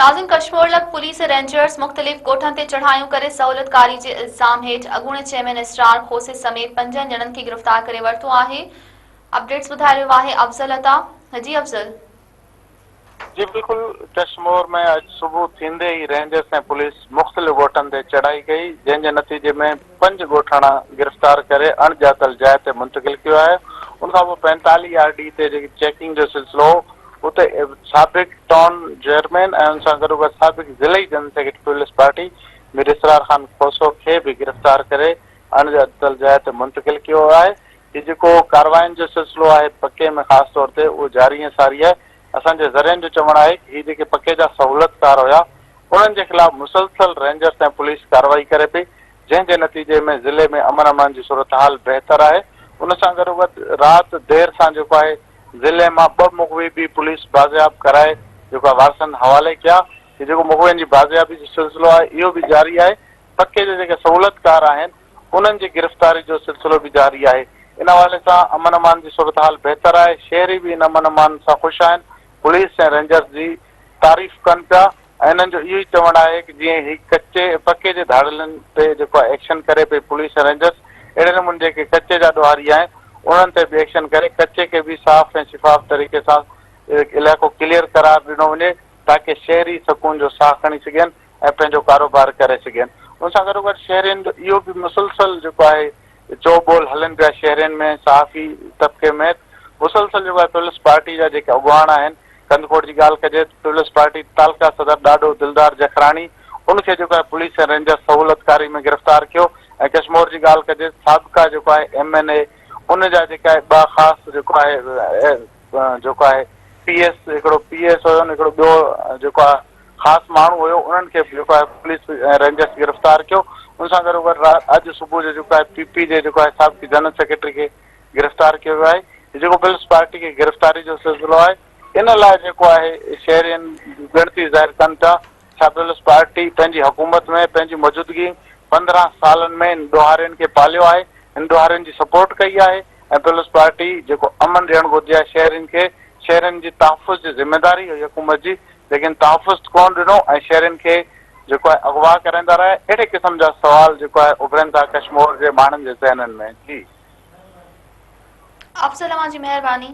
ناظم ڪشمور لڳ police ۽ Rangers مختلف ڳوٺن تي چڙهايون ڪري سهولتڪاري جي الزام هيٺ اڳوڻي چيئرمين اسرار کوسي سميت پنجن ڄڻن کي گرفتار ڪري ورتو آهي اپڊيٽس ٻڌائي رهيو آهي افضل عطا جي افضل. جي بلڪل ڪشمور ۾ اڄ صبح ٿيندي ئي رينجرز ۽ پوليس مختلف ڳوٺن تي چڙهائي ڪئي جنهن جي نتيجي ۾ پنج ڳوٺاڻا گرفتار ڪري اڻڄاتل جاء تي منتقل ڪيو آهي ان کان پوء 45 آر ڊي تي جيڪي چيڪنگ جو سلسلو هو اتي سابق ٽائون چيئرمين ۽ ان سان گڏوگڏ سابق ضلعي general secretary Peoples Party Mir Israr Khan Khoso کي به گرفتار ڪري اڻڄاتل جاء تي منتقل ڪيو ويو آهي. هي جيڪو ڪاررواين جو سلسلو آهي پڪي ۾ خاص طور تي اهو جاري ۽ ساري آهي. اسان جي ذريعن جو چوڻ آهي ته هي جيڪي پڪي جا سهولتڪار هيا انهن جي خلاف مسلسل رينجرس ۽ پوليس ڪارروائي ڪري پئي جنهن جي نتيجي ۾ ضلعي ۾ امن امان جي صورتحال بهتر آهي ان سان گڏوگڏ رات دير سان جيڪو آهي ضلعي مان ٻه مغوي به پوليس بازياب ڪرائي جيڪو آهي وارثن حوالي ڪيا. هي جيڪو مغوين جي بازيابي جو سلسلو آهي اهو به جاري آهي. پڪي جا جيڪي سهولتڪار آهن انهن جي گرفتاري جو سلسلو به جاري آهي. ان حوالي سان امن امان جي صورتحال بهتر آهي. شهري به ان امن امان سان خوش آهن. پوليس ۽ رينجرز جي تعريف ڪن پيا. ۽ انهن جو اهو ئي چوڻ آهي ته جيئن هي ڪچي پڪي جي ڌاڙيلن تي جيڪو آهي ايڪشن ڪري پئي پوليس ۽ رينجرز اهڙي نموني جيڪي ڪچي جا ڏوهاري آهن انهن تي به ايڪشن ڪري ڪچي کي به صاف ۽ شفاف طريقي سان علائقو ڪليئر قرار ڏنو وڃي تاڪه شهري سڪون جو ساهه کڻي سگهن ۽ پنهنجو ڪاروبار ڪري سگهن ان سان گڏوگڏ شهرين جو اهو به مسلسل جيڪو آهي چئو ٻول هلن پيا شهرين ۾ صحافي طبقي ۾ مسلسل جيڪو آهي پيپلز پارٽي جا جيڪي اڳواڻ آهن ڪنڌڪوٽ جي ڳالهه ڪجي ته پيپلز پارٽي تعلقه صدر ڏاڏو دلدار جکراڻي ان کي جيڪو آهي پوليس ۽ رينجرز سهولتڪاري ۾ گرفتار ڪيو ۽ ڪشمور جي ڳالهه ڪجي ته سابقه جيڪو آهي ايم اين اي ان جا جيڪا آهي ٻه خاص جيڪو آهي جيڪو آهي پي ايس هڪڙو پي ايس هيو هڪڙو ٻيو جيڪو آهي خاص ماڻهو هيو انهن کي به جيڪو آهي پوليس ۽ رينجرس گرفتار ڪيو ان سان گڏوگڏ اڄ صبح جو جيڪو آهي پي پي جي جيڪو آهي سابق جنرل سيڪريٽري کي گرفتار ڪيو ويو آهي جيڪو پيپلز پارٽي کي گرفتاري جو سلسلو آهي ان لاء جيڪو آهي شهرين ڳڻتي ظاهر ڪن پيا ڇا پيپلز پارٽي پنهنجي حڪومت ۾ پنهنجي موجودگي 15 سالن ۾ ان ڏوهارين کي پاليو آهي ان ڏوهارين جي سپورٽ ڪئي آهي ۽ پيپلز پارٽي جيڪو امن ڏيڻ گهرجي ها شهرين کي شهرين جي تحفظ جي ذميداري هئي حڪومت جي ليڪن تحفظ ڪونه ڏنو ۽ شهرين کي جيڪو آهي اغوا ڪرائيندا رهيا اهڙي قسم جا سوال جيڪو آهي اڀرن ٿا ڪشمور جي ماڻهن جي ذهنن ۾ جي. افضل اوهان جي مهرباني.